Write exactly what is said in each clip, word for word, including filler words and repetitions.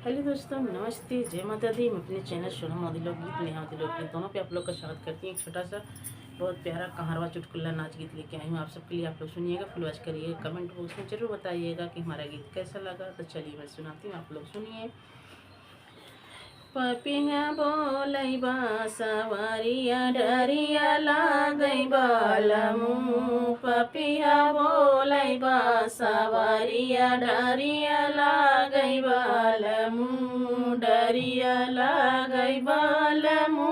हेलो दोस्तों, नमस्ते, जय माता दी। मैं अपने चैनल सोनम अवधी लोकगीत, नेहा अवधी लोकगीत दोनों पे आप लोग का स्वागत करती हूँ। एक छोटा सा बहुत प्यारा कहारवा चुटकुला नाच गीत लेके आई हूँ आप सबके लिए। आप लोग सुनिएगा, फुलवाच करिएगा, कमेंट बॉक्स में जरूर बताइएगा कि हमारा गीत कैसा लगा। तो चलिए मैं सुनाती हूँ, आप लोग सुनिए। पपिहा बोलै बा सवारिया, डरिया लागै बालमु। पपिहा बोलै बा सवारिया, डरिया लागै बालमु। डरिया लागै बालमु,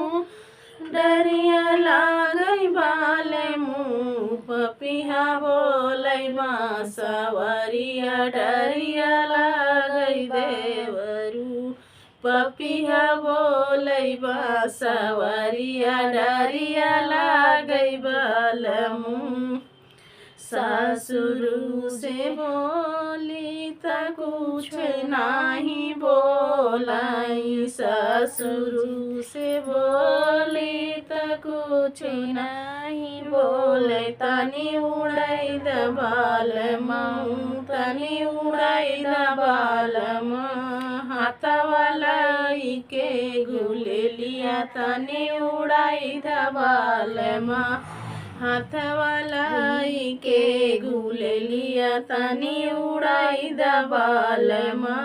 डरिया लागै बालमु। पपिहा बोलै बा सवारिया, डरिया लागै देवरू। पपिहा बोलै बा सवारिया, डरिया लागै बालमु। सासुरु से बोली त कुछ नाही बोलाई, सासुरु से बोली त कुछ नाही बोलै। तनी उड़ाई द बालमा, तनी उड़ाई द बालमा। हाथवा लइके गुलेलिया तनी उड़ाई द बालमा। हाथवा लइके गुलेलिया तनी उड़ाई द बालमा।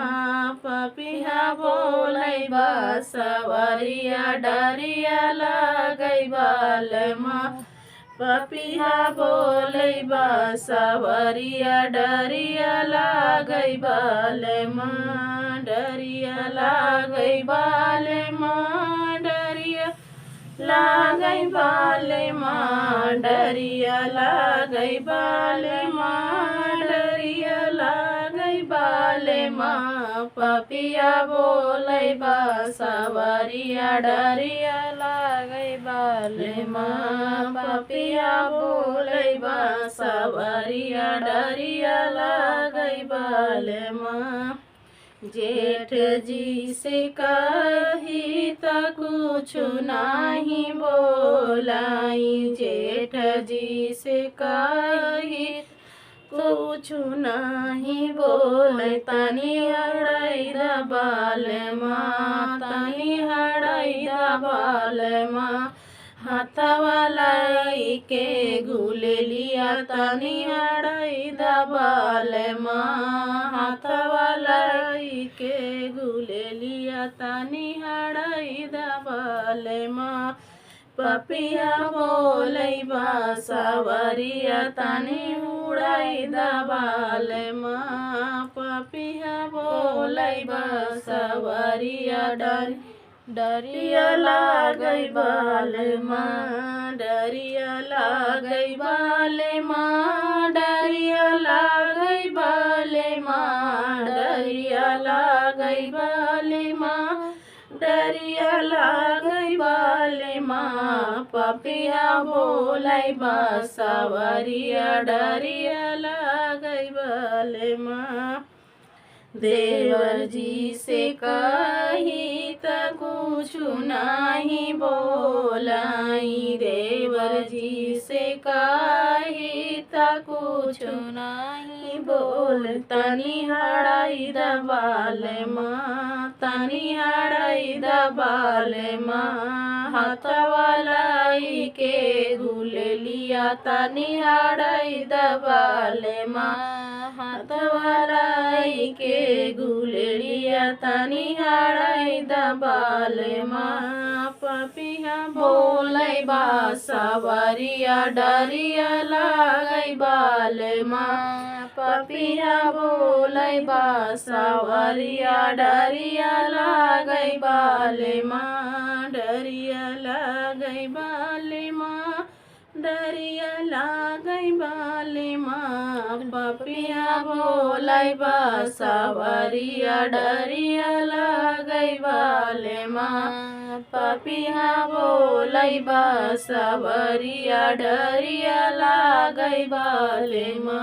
पपिहा बोलै बा सवारिया, डरिया लागै बालमा। पपिहा बोलै बा सवारिया, डरिया लागै बालमा। डरिया लागै बालमा, डरिया लागै बालमा। डरिया लागै बालमा, डरिया लागै बालमा। पपिहा बोलै बा सवारिया, डरिया लागै बालमा। पपिहा बोलै बा सवारिया, डरिया लागै बालमा। जेठ जी से कही त कुछ नाही बोलाई, जेठ जी से कही कुछ नाही बोलै। तनी अड़ाई द बालमा, तनी अड़ाई द बालमा। हाथवा लइके गुलेलिया तनी अड़ाई द बालमा। हाथवा लइके गुलेलिया तनी अड़ाई द बालमा। पपिहा बोलै बा सवारिया तनी उड़ाई द बालमा। पपिहा बोलै बा सवारिया, डर डरिया लागै बालमा, डरिया लागै बालमा। डरिया लागै बालमा, डरिया लागै बालमा। डरिया लागै बालमा। पपिहा बोलै बा सवारिया, डरिया लागै बालमा। देवर जी से कही त कुछ नाही बोलाई, देवर जी से कही त कुछ नाही बोल। तनी अड़ाई द बालमा, तनी अड़ाई द बालमा। हाथवा लइके गुलेलिया तनी अड़ाई द बालमा। हाथवा लइके गुलेलिया तनी अड़ाई द बालमा। पपिहा बोलै बा सवारिया, डरिया लागै बालमा। पपिहा बोलै बा सवारिया, डरिया लागै बालमा। डरिया लागै बालमा, डरिया लागै बालमा। पपिहा बोलै बा सवारिया, डरिया लागै बालमा। पपिहा बोलै बा सवारिया, डरिया लागै बालमा।